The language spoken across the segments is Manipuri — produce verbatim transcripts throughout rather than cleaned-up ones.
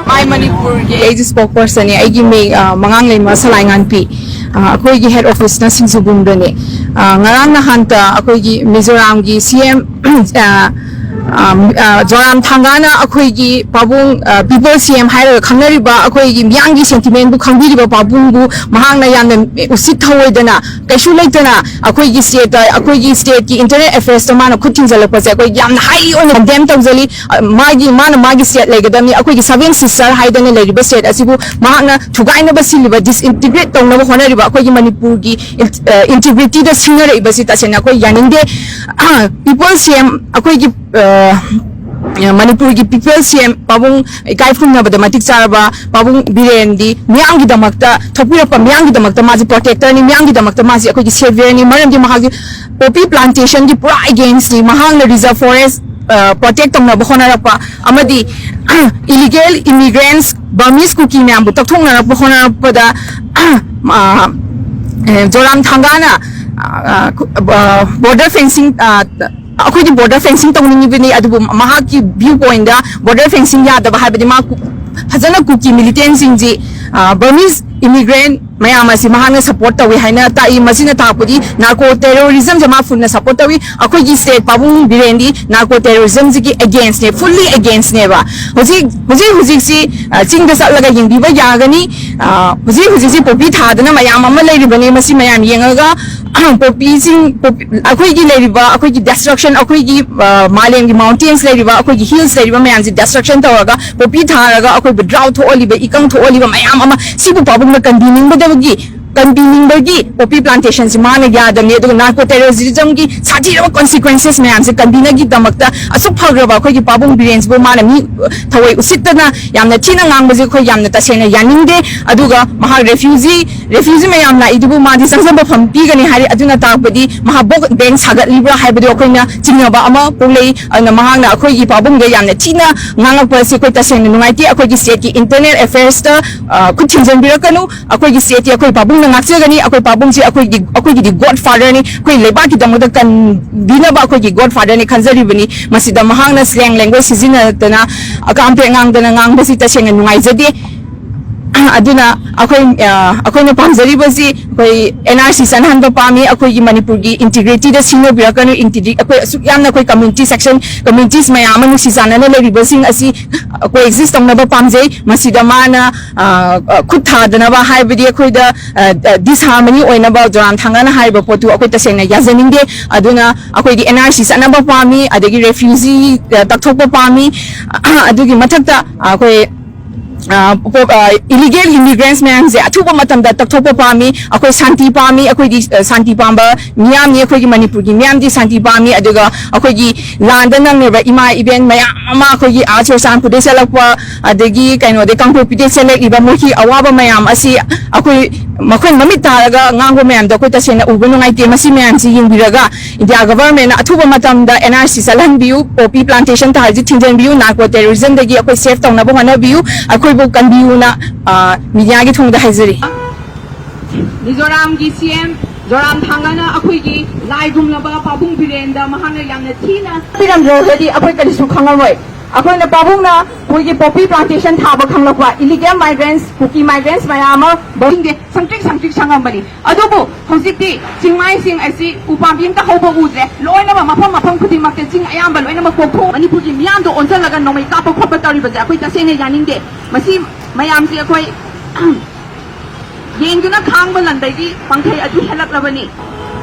ꯃꯥꯏ ꯃꯅꯤꯄꯨꯔꯒꯤ ꯑꯩꯁꯦ ꯁ꯭ꯄꯣꯛ ꯄꯔꯁꯟꯅꯦ꯫ ꯑꯩꯒꯤ ꯃꯤꯡ, ꯑ, ꯃꯉꯥꯡꯂꯩꯃ ꯁꯂꯥꯏꯉꯥꯟꯄꯤ꯫ ꯑ, ꯑꯩꯈꯣꯏꯒꯤ ꯍꯦꯗ ꯑꯣꯐꯤꯁꯅ ꯁꯤꯡꯖꯨꯕꯨꯡꯗꯅꯦ꯫ ꯑ, ꯉꯔꯥꯡ ꯅꯍꯥꯟꯇ ꯑꯩꯈꯣꯏꯒꯤ ꯃꯤꯖꯣꯔꯥꯝꯒꯤ ꯁꯤ ꯑꯦꯝ, ꯑ, ꯑ, ꯑ, ꯖꯣꯔꯥꯝ ꯊꯥꯡꯒꯥꯅ ꯑꯩꯈꯣꯏꯒꯤ ꯄꯥꯕꯨꯡ, ꯑ, ꯄꯤꯄꯜ ꯁꯤ ꯑꯦꯝ ꯍꯥꯏꯔꯒ ꯈꯪꯅꯔꯤꯕ, ꯑꯩꯈꯣꯏꯒꯤ ꯃꯤꯌꯥꯝꯒꯤ ꯁꯦꯟꯇꯤꯃꯦꯟꯕꯨ ꯈꯪꯕꯤꯔꯤꯕ ꯄꯥꯕꯨꯡꯕꯨ ꯃꯍꯥꯛꯅ ꯌꯥꯝꯅ ꯎꯁꯤꯠ ꯊꯧꯑꯣꯏꯗꯅ, ꯀꯩꯁꯨ ꯂꯩꯇꯅ ꯑꯩꯈꯣꯏꯒꯤ ꯁ꯭ꯇꯦꯠꯇ, ꯑꯩꯈꯣꯏꯒꯤ ꯁ꯭ꯇꯦꯠꯀꯤ ꯏꯟꯇꯔꯅꯦꯜ ꯑꯦꯐꯦꯌꯔꯁꯇ ꯃꯥꯅ ꯈꯨꯠ ꯊꯤꯡꯖꯤꯜꯂꯛꯄꯁꯦ ꯑꯩꯈꯣꯏ ꯌꯥꯝꯅ ꯍꯥꯏꯂꯤ ꯑꯣꯏꯅ ꯀꯟꯗꯦꯝ ꯇꯧꯖꯔꯤ꯫ ꯑ, ꯃꯥꯒꯤ, ꯃꯥꯅ ꯃꯥꯒꯤ ꯁ꯭ꯇꯦꯠ ꯂꯩꯒꯗꯕꯅꯤ꯫ ꯑꯩꯈꯣꯏꯒꯤ ꯁꯚꯦꯟ ꯁꯤꯁꯇꯔ ꯍꯥꯏꯗꯅ ꯂꯩꯔꯤꯕ ꯁ꯭ꯇꯦꯠ ꯑꯁꯤꯕꯨ ꯃꯍꯥꯛꯅ ꯊꯨꯒꯥꯏꯅꯕ ꯁꯤꯜꯂꯤꯕ, ꯗꯤꯁꯏꯟꯇꯤꯒ꯭ꯔꯦꯠ ꯇꯧꯅꯕ ꯍꯣꯠꯅꯔꯤꯕ ꯑꯩꯈꯣꯏꯒꯤ ꯃꯅꯤꯄꯨꯔꯒꯤ ꯏꯟ-, ꯑ, ꯏꯟꯇꯤꯒ꯭ꯔꯤꯇꯤꯗ ꯁꯤꯡꯅꯔꯛꯏꯕꯁꯤ ꯇꯁꯦꯡꯅ ꯑꯩꯈꯣꯏ ꯌꯥꯅꯤꯡꯗꯦ꯫ ꯄꯤꯄꯜ ꯁꯤ ꯑꯦꯝ, ꯑꯩꯈꯣꯏꯒꯤ, ꯑ, ꯃꯅꯤꯄꯨꯔꯒꯤ ꯄꯤꯄꯜ ꯁꯤ ꯑꯦꯝ ꯄꯥꯕꯨꯡ ꯏꯀꯥꯏ ꯈꯨꯝꯅꯕꯗ ꯃꯇꯤꯛ ꯆꯥꯔꯕ ꯄꯥꯕꯨꯡ ꯕꯤꯔꯦꯟꯗꯤ ꯃꯤꯌꯥꯝꯒꯤꯗꯃꯛꯇ ꯊꯣꯛꯄꯤꯔꯛꯄ, ꯃꯤꯌꯥꯝꯒꯤꯗꯃꯛꯇ ꯃꯥꯁꯤ ꯄ꯭ꯔꯣꯇꯦꯛꯇꯔꯅꯤ, ꯃꯤꯌꯥꯝꯒꯤꯗꯃꯛꯇ ꯃꯥꯁꯤ ꯑꯩꯈꯣꯏꯒꯤ ꯁꯦꯚꯤꯌꯔꯅꯤ꯫ ꯃꯔꯝꯗꯤ ꯃꯍꯥꯛꯀꯤ ꯄꯣꯄꯤ ꯄ꯭ꯂꯥꯟꯇꯦꯁꯟꯒꯤ ꯄꯨꯔꯥ ꯑꯦꯒꯦꯟꯁꯅꯤ꯫ ꯃꯍꯥꯛꯅ ꯔꯤꯖꯔꯚ ꯐꯣꯔꯦꯁ, ꯑ, ꯄ꯭ꯔꯣꯇꯦꯛ ꯇꯧꯅꯕ ꯍꯣꯠꯅꯔꯛꯄ ꯑꯃꯗꯤ ꯏꯂꯤꯒꯦꯜ ꯏꯃꯤꯒ꯭ꯔꯦꯟꯁ ꯕꯔꯃꯤꯁ ꯀꯨꯀꯤ ꯃꯌꯥꯝꯕꯨ ꯇꯛꯊꯣꯛꯅꯔꯛꯄ ꯍꯣꯠꯅꯔꯛꯄꯗ, ꯑ, ꯑ, ꯖꯣꯔꯥꯝ ꯊꯥꯡꯒꯥꯅ, ꯑ, ꯑ, ꯕꯣꯔꯗꯔ ꯐꯦꯟꯁꯤꯡ, ꯑ, ꯑꯩꯈꯣꯏꯗꯤ ꯕꯣꯔꯗꯔ ꯐꯦꯟꯁꯤꯡ ꯇꯧꯅꯤꯡꯉꯤꯕꯅꯤ, ꯑꯗꯨꯕꯨ ꯃꯍꯥꯛꯀꯤ ꯚ꯭ꯌꯨ ꯄꯣꯏꯟꯗ ꯕꯣꯔꯗꯔ ꯐꯦꯟꯁꯤꯡ ꯌꯥꯗꯕ ꯍꯥꯏꯕꯗꯤ ꯃꯥ ꯀꯨ-, ꯐꯖꯅ ꯀꯨꯀꯤ ꯃꯤꯂꯤꯇꯦꯟꯁꯤꯡꯁꯤ, ꯑ, ꯕꯔꯃꯤꯁ ꯏꯃꯤꯒ꯭ꯔꯦꯟ ꯃꯌꯥꯝ ꯑꯁꯤ ꯃꯍꯥꯛꯅ ꯁꯄꯣꯔꯠ ꯇꯧꯏ ꯍꯥꯏꯅ ꯇꯥꯛꯏ꯫ ꯃꯁꯤꯅ ꯇꯥꯛꯄꯗꯤ ꯅꯥꯔꯀꯣ ꯇꯦꯔꯣꯔꯤꯖꯝꯁꯦ ꯃꯥ ꯐꯨꯜꯅ ꯁꯄꯣꯔꯠ ꯇꯧꯏ꯫ ꯑꯩꯈꯣꯏꯒꯤ ꯁ꯭ꯇꯦꯠ ꯄꯥꯕꯨꯡ ꯕꯤꯔꯦꯟꯗꯤ ꯅꯥꯔꯀꯣ ꯇꯦꯔꯣꯔꯤꯖꯝꯁꯤꯒꯤ ꯑꯦꯒꯦꯟꯁꯅꯦ, ꯐꯨꯜꯂꯤ ꯑꯦꯒꯦꯟꯁꯅꯦꯕ꯫ ꯍꯧꯖꯤꯛ, ꯍꯧꯖꯤꯛ ꯍꯧꯖꯤꯛꯁꯤ, ꯑ, ꯆꯤꯡꯗ ꯆꯠꯂꯒ ꯌꯦꯡꯕꯤꯕ ꯌꯥꯒꯅꯤ꯫ ꯑ, ꯍꯧꯖꯤꯛ ꯍꯧꯖꯤꯛꯁꯤ ꯄꯣꯄꯤ ꯊꯥꯗꯅ ꯃꯌꯥꯝ ꯑꯃ ꯂꯩꯔꯤꯕꯅꯤ꯫ ꯃꯁꯤ ꯃꯌꯥꯝ ꯌꯦꯡꯉꯒ ꯄꯣꯄꯤꯁꯤꯡ, ꯄꯣꯄꯤ-, ꯑꯩꯈꯣꯏꯒꯤ ꯂꯩꯔꯤꯕ, ꯑꯩꯈꯣꯏꯒꯤ ꯗꯦꯁꯇ꯭ꯔꯛꯁꯟ, ꯑꯩꯈꯣꯏꯒꯤ, ꯑ, ꯃꯥꯂꯦꯝꯒꯤ ꯃꯥꯎꯟꯇꯦꯟꯁ ꯂꯩꯔꯤꯕ, ꯑꯩꯈꯣꯏꯒꯤ ꯍꯤꯜꯁ ꯂꯩꯔꯤꯕ ꯃꯌꯥꯝꯁꯤ ꯗꯦꯁꯇ꯭ꯔꯛꯁꯟ ꯇꯧꯔꯒ ꯄꯣꯄꯤ ꯊꯥꯔꯒ ꯑꯩꯈꯣꯏꯕꯨ ꯗ꯭ꯔꯥꯎꯠ ꯊꯣꯛꯍꯜꯂꯤꯕ, ꯏꯀꯪ ꯊꯣꯛꯍꯜꯂꯤꯕ ꯃꯌꯥꯝ ꯑꯃ, ꯁꯤꯕꯨ ꯄꯥꯕꯨꯡꯅ ꯀꯟꯕꯤꯅꯤꯡꯕꯗꯒꯤ, ꯀꯟꯕꯤꯅꯤꯡꯕꯒꯤ ꯄꯣꯄꯤ ꯄ꯭ꯂꯥꯟꯇꯦꯁꯟꯁꯤ ꯃꯥꯅ ꯌꯥꯗꯕꯅꯤ꯫ ꯑꯗꯨꯒ ꯅꯥꯔꯀꯣ ꯇꯦꯔꯣꯔꯤꯖꯝꯒꯤ ꯁꯥꯊꯤꯔꯕ ꯀꯣꯟꯁꯤꯀ꯭ꯋꯦꯟꯁꯦꯁ ꯃꯌꯥꯝꯁꯦ ꯀꯟꯕꯤꯅꯕꯒꯤꯗꯃꯛꯇ ꯑꯁꯨꯛ ꯐꯈ꯭ꯔꯕ ꯑꯩꯈꯣꯏꯒꯤ ꯄꯥꯕꯨꯡ ꯕꯤꯔꯦꯟꯁꯤꯕꯨ ꯃꯥꯅ ꯃꯤ, ꯑ, ꯊꯑꯣꯏ ꯎꯁꯤꯠꯇꯅ ꯌꯥꯝꯅ ꯊꯤꯅ ꯉꯥꯡꯕꯁꯦ ꯑꯩꯈꯣꯏ ꯌꯥꯝꯅ ꯇꯁꯦꯡꯅ ꯌꯥꯅꯤꯡꯗꯦ꯫ ꯑꯗꯨꯒ ꯃꯍꯥꯛ ꯔꯦꯐ꯭ꯌꯨꯖꯤ, ꯔꯦꯐ꯭ꯌꯨꯖꯤ ꯃꯌꯥꯝ ꯂꯥꯛꯏꯗꯨꯕꯨ ꯃꯥꯗꯤ ꯆꯪꯖꯐꯝ ꯄꯤꯒꯅꯤ ꯍꯥꯏꯔꯤ꯫ ꯑꯗꯨꯅ ꯇꯥꯛꯄꯗꯤ ꯃꯍꯥꯛ ꯕꯣꯛ ꯕꯦꯡ ꯁꯥꯒꯠꯂꯤꯕ꯭ꯔꯥ ꯍꯥꯏꯕꯗꯨ ꯑꯩꯈꯣꯏꯅ ꯆꯤꯡꯅꯕ ꯑꯃ ꯄꯣꯛꯂꯛꯏ꯫ ꯑꯗꯨꯅ ꯃꯍꯥꯛꯅ ꯑꯩꯈꯣꯏꯒꯤ ꯄꯥꯕꯨꯡꯗ ꯌꯥꯝꯅ ꯊꯤꯅ ꯉꯥꯡꯉꯛꯄ ꯑꯁꯤ ꯑꯩꯈꯣꯏ ꯇꯁꯦꯡꯅ ꯅꯨꯡꯉꯥꯏꯇꯦ꯫ ꯑꯩꯈꯣꯏꯒꯤ ꯁ꯭ꯇꯦꯠꯀꯤ ꯏꯟꯇꯔꯅꯦꯜ ꯑꯦꯐꯦꯌꯔꯁꯇ, ꯑ, ꯈꯨꯠ ꯊꯤꯡꯖꯤꯟꯕꯤꯔꯛꯀꯅꯨ꯫ ꯑꯩꯈꯣꯏꯒꯤ ꯁ꯭ꯇꯦꯠꯇꯤ ꯑꯩꯈꯣꯏ ꯄꯥꯕꯨꯡ ꯉꯥꯛꯆꯒꯅꯤ꯫ ꯑꯩꯈꯣꯏ ꯄꯥꯕꯨꯡꯁꯤ ꯑꯩꯈꯣꯏꯒꯤ, ꯑꯩꯈꯣꯏꯒꯤꯗꯤ God Fatherꯅꯤ, ꯑꯩꯈꯣꯏ ꯂꯩꯕꯥꯛꯀꯤꯗꯃꯛꯇ ꯀꯟꯕꯤꯅꯕ ꯑꯩꯈꯣꯏꯒꯤ God Fatherꯅꯤ ꯈꯟꯖꯔꯤꯕꯅꯤ꯫ ꯃꯁꯤꯗ ꯃꯍꯥꯛꯅ slang language ꯁꯤꯖꯤꯟꯅꯗꯅ, ꯑꯀꯥꯝꯄꯦꯠ ꯉꯥꯡꯗꯅ ꯉꯥꯡꯕꯁꯤ ꯇꯁꯦꯡꯅ ꯅꯨꯡꯉꯥꯏꯖꯗꯦ꯫ ꯑꯗꯨꯅ ꯑꯩꯈꯣꯏ, ꯑ, ꯑꯩꯈꯣꯏꯅ ꯄꯥꯝꯖꯔꯤꯕꯁꯤ ꯑꯩꯈꯣꯏ N R C ꯆꯠꯅꯍꯟꯕ ꯄꯥꯝꯃꯤ꯫ ꯑꯩꯈꯣꯏꯒꯤ ꯃꯅꯤꯄꯨꯔꯒꯤ integrityꯗ ꯁꯤꯡꯅꯕꯤꯔꯛꯀꯅꯨ꯫ Integ-, ꯑꯩꯈꯣꯏ ꯑꯁꯨꯛ ꯌꯥꯝꯅ ꯑꯩꯈꯣꯏ community section, communities ꯃꯌꯥꯝ ꯑꯃ ꯅꯨꯡꯁꯤ ꯆꯥꯟꯅꯅ ꯂꯩꯔꯤꯕꯁꯤꯡ ꯑꯁꯤ coexist ꯇꯧꯅꯕ ꯄꯥꯝꯖꯩ꯫ ꯃꯁꯤꯗ ꯃꯥꯅ, ꯑ, ꯑ, ꯈꯨꯠ ꯊꯥꯗꯅꯕ, ꯍꯥꯏꯕꯗꯤ ꯑꯩꯈꯣꯏꯗ, ꯑ, ꯑ, disharmony ꯑꯣꯏꯅꯕ ꯖꯣꯔꯥꯝ ꯊꯥꯡꯒꯅ ꯍꯥꯏꯔꯤꯕ ꯄꯣꯠꯇꯨ ꯑꯩꯈꯣꯏ ꯇꯁꯦꯡꯅ ꯌꯥꯖꯅꯤꯡꯗꯦ꯫ ꯑꯗꯨꯅ ꯑꯩꯈꯣꯏꯗꯤ N R C ꯆꯠꯅꯕ ꯄꯥꯝꯃꯤ, ꯑꯗꯒꯤ refugee, ꯑ, ꯇꯛꯊꯣꯛꯄ ꯄꯥꯝꯃꯤ꯫ ꯑꯗꯨꯒꯤ ꯃꯊꯛꯇ ꯑꯩꯈꯣꯏ, ꯑ, ꯄꯣ-, ꯑ, illegal immigrants ꯃꯌꯥꯝꯁꯦ ꯑꯊꯨꯕ ꯃꯇꯝꯗ ꯇꯛꯊꯣꯛꯄ ꯄꯥꯝꯃꯤ꯫ ꯑꯩꯈꯣꯏ ꯁꯥꯟꯇꯤ ꯄꯥꯝꯃꯤ꯫ ꯑꯩꯈꯣꯏꯗꯤ, ꯑ, ꯁꯥꯟꯇꯤ ꯄꯥꯝꯕ ꯃꯤꯌꯥꯝꯅꯤ꯫ ꯑꯩꯈꯣꯏꯒꯤ ꯃꯅꯤꯄꯨꯔꯒꯤ ꯃꯤꯌꯥꯝꯗꯤ ꯁꯥꯟꯇꯤ ꯄꯥꯝꯃꯤ꯫ ꯑꯗꯨꯒ ꯑꯩꯈꯣꯏꯒꯤ ꯂꯥꯟꯗ ꯅꯪꯂꯤꯕ ꯏꯃꯥ ꯏꯕꯦꯟ ꯃꯌꯥꯝ ꯑꯃ, ꯑꯩꯈꯣꯏꯒꯤ ꯑꯥ ꯆꯨꯔꯆꯥꯟꯄꯨꯔꯗꯒꯤ ꯆꯠꯂꯛꯄ, ꯑꯗꯒꯤ ꯀꯩꯅꯣꯗꯒꯤ ꯀꯥꯡꯄꯣꯛꯄꯤꯗꯒꯤ ꯆꯠꯂꯛꯂꯤꯕ, ꯃꯣꯏꯒꯤ ꯑꯋꯥꯕ ꯃꯌꯥꯝ ꯑꯁꯤ ꯑꯩꯈꯣꯏ, ꯃꯈꯣꯏ ꯃꯃꯤꯠ ꯇꯥꯔꯒ ꯉꯥꯡꯕ ꯃꯌꯥꯝꯗꯣ ꯑꯩꯈꯣꯏ ꯇꯁꯦꯡꯅ ꯎꯕ ꯅꯨꯡꯉꯥꯏꯇꯦ꯫ ꯃꯁꯤ ꯃꯌꯥꯝꯁꯤ ꯌꯦꯡꯕꯤꯔꯒ India governmentꯅ ꯑꯊꯨꯕ ꯃꯇꯝꯗ N R C ꯆꯠꯍꯟꯕꯤꯌꯨ, poppy plantation ꯊꯥꯔꯤꯁꯤ ꯊꯤꯡꯖꯤꯟꯕꯤꯌꯨ, narco terrorismꯗꯒꯤ ꯑꯩꯈꯣꯏ safe ꯇꯧꯅꯕ ꯍꯣꯠꯅꯕꯤꯌꯨ, ꯑꯩꯈꯣꯏꯕꯨ ꯀꯟꯕꯤꯌꯨꯅ, ꯑ, mediaꯒꯤ ꯊꯣꯡꯗ ꯍꯥꯏꯖꯔꯤ꯫ ꯃꯤꯖꯣꯔꯥꯝꯒꯤ C M ꯖꯣꯔꯥꯝ ꯊꯥꯡꯒꯅ ꯑꯩꯈꯣꯏꯒꯤ ꯂꯥꯏꯒꯨꯝꯂꯕ ꯄꯥꯕꯨꯡ ꯕꯤꯔꯦꯟꯗ ꯃꯍꯥꯛꯅ ꯌꯥꯝꯅ ꯊꯤꯅ ꯄꯤꯔꯝꯗ꯭ꯔꯒꯗꯤ ꯑꯩꯈꯣꯏ ꯀꯔꯤꯁꯨ ꯈꯪꯉꯔꯣꯏ꯫ ꯑꯩꯈꯣꯏꯅ ꯄꯥꯕꯨꯡꯅ ꯑꯩꯈꯣꯏꯒꯤ poppy plantation ꯊꯥꯕ ꯈꯪꯂꯛꯄ illegal migrants, Kuki migrants ꯃꯌꯥꯝ ꯑꯃ ꯕꯧꯁꯤꯡꯗꯦ꯫ ꯁꯪꯇ꯭ꯔꯤꯛ ꯁꯪꯇ꯭ꯔꯤꯛ ꯁꯪꯉꯝꯕꯅꯤ꯫ ꯑꯗꯨꯕꯨ ꯍꯧꯖꯤꯛꯇꯤ ꯆꯤꯡꯃꯥꯏꯁꯤꯡ ꯑꯁꯤ ꯎꯄꯥꯝꯕꯤ ꯑꯝꯇ ꯍꯧꯕ ꯎꯗ꯭ꯔꯦ꯫ ꯂꯣꯏꯅꯃꯛ ꯃꯐꯝ ꯃꯐꯝ ꯈꯨꯗꯤꯡꯃꯛꯇ ꯆꯤꯡ ꯑꯌꯥꯝꯕ ꯂꯣꯏꯅꯃꯛ ꯀꯣꯛꯊꯣꯛ, ꯃꯅꯤꯄꯨꯔꯒꯤ ꯃꯤꯌꯥꯝꯗꯣ ꯑꯣꯟꯁꯤꯜꯂꯒ ꯅꯣꯡꯃꯩ ꯀꯥꯞꯄ ꯈꯣꯠꯄ ꯇꯧꯔꯤꯕꯁꯦ ꯑꯩꯈꯣꯏ ꯇꯁꯦꯡꯅ ꯌꯥꯅꯤꯡꯗꯦ꯫ ꯃꯁꯤ ꯃꯌꯥꯝꯁꯦ ꯑꯩꯈꯣꯏ ꯌꯦꯡꯗꯨꯅ ꯈꯥꯡꯕ ꯂꯟꯕꯒꯤ ꯄꯥꯡꯊꯩ ꯑꯗꯨ ꯍꯦꯜꯂꯛꯂꯕꯅꯤ꯫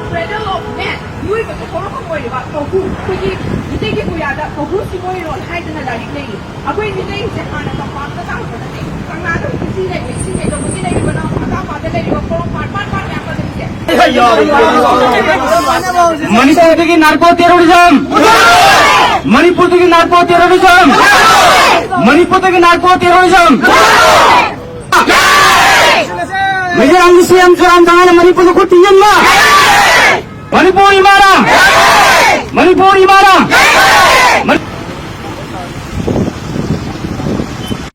Cradle of man, ꯃꯤꯑꯣꯏꯕꯒꯤ ꯍꯧꯔꯛꯐꯝ ꯑꯣꯏꯔꯤꯕ ꯀꯧꯕ꯭ꯔꯨ, ꯑꯩꯈꯣꯏꯒꯤ ꯃꯤꯇꯩꯒꯤ ꯄꯨꯌꯥꯗ ꯀꯧꯕ꯭ꯔꯨ ꯁꯤꯡꯑꯣꯏꯔꯣꯜ ꯍꯥꯏꯗꯅ ꯂꯥꯏꯔꯤꯛ ꯂꯩꯔꯤ꯫ ꯑꯩꯈꯣꯏ ꯃꯤꯇꯩꯁꯦ ꯍꯥꯟꯅ ꯇꯝꯄꯥꯛꯇ ꯇꯥꯔꯛꯄ ꯅꯠꯇꯦ, ꯀꯪꯂꯥꯗ ꯍꯧꯖꯤꯛ ꯁꯤ ꯂꯩꯔꯤ, ꯁꯤ ꯂꯩꯔꯤ, ꯍꯧꯖꯤꯛ ꯂꯩꯔꯤꯕ ꯅꯥꯎ ꯑꯇꯥꯄꯥꯗ ꯂꯩꯔꯤꯕ ꯄꯣꯔꯣꯝꯄꯥꯠ ꯄꯥꯠ ꯄꯥꯠ ꯃꯌꯥꯝꯗ ꯂꯩꯁꯦ꯫ ꯃꯅꯤꯄꯨꯔꯗꯒꯤ narco terrorism! ꯃꯅꯤꯄꯨꯔꯗꯒꯤ narco terrorism! ꯃꯅꯤꯄꯨꯔꯗꯒꯤ narco terrorism! ꯃꯤꯖꯣꯔꯥꯝꯒꯤ C M ꯖꯣꯔꯥꯝ ꯊꯥꯡꯒꯅ ꯃꯅꯤꯄꯨꯔꯗ ꯈꯨꯠ ꯊꯤꯡꯖꯤꯟꯕ! ꯃꯅꯤꯄꯨꯔ ꯏꯃꯥꯅ! ꯃꯅꯤꯄꯨꯔ ꯏꯃꯥꯅ! ꯃꯅꯤ-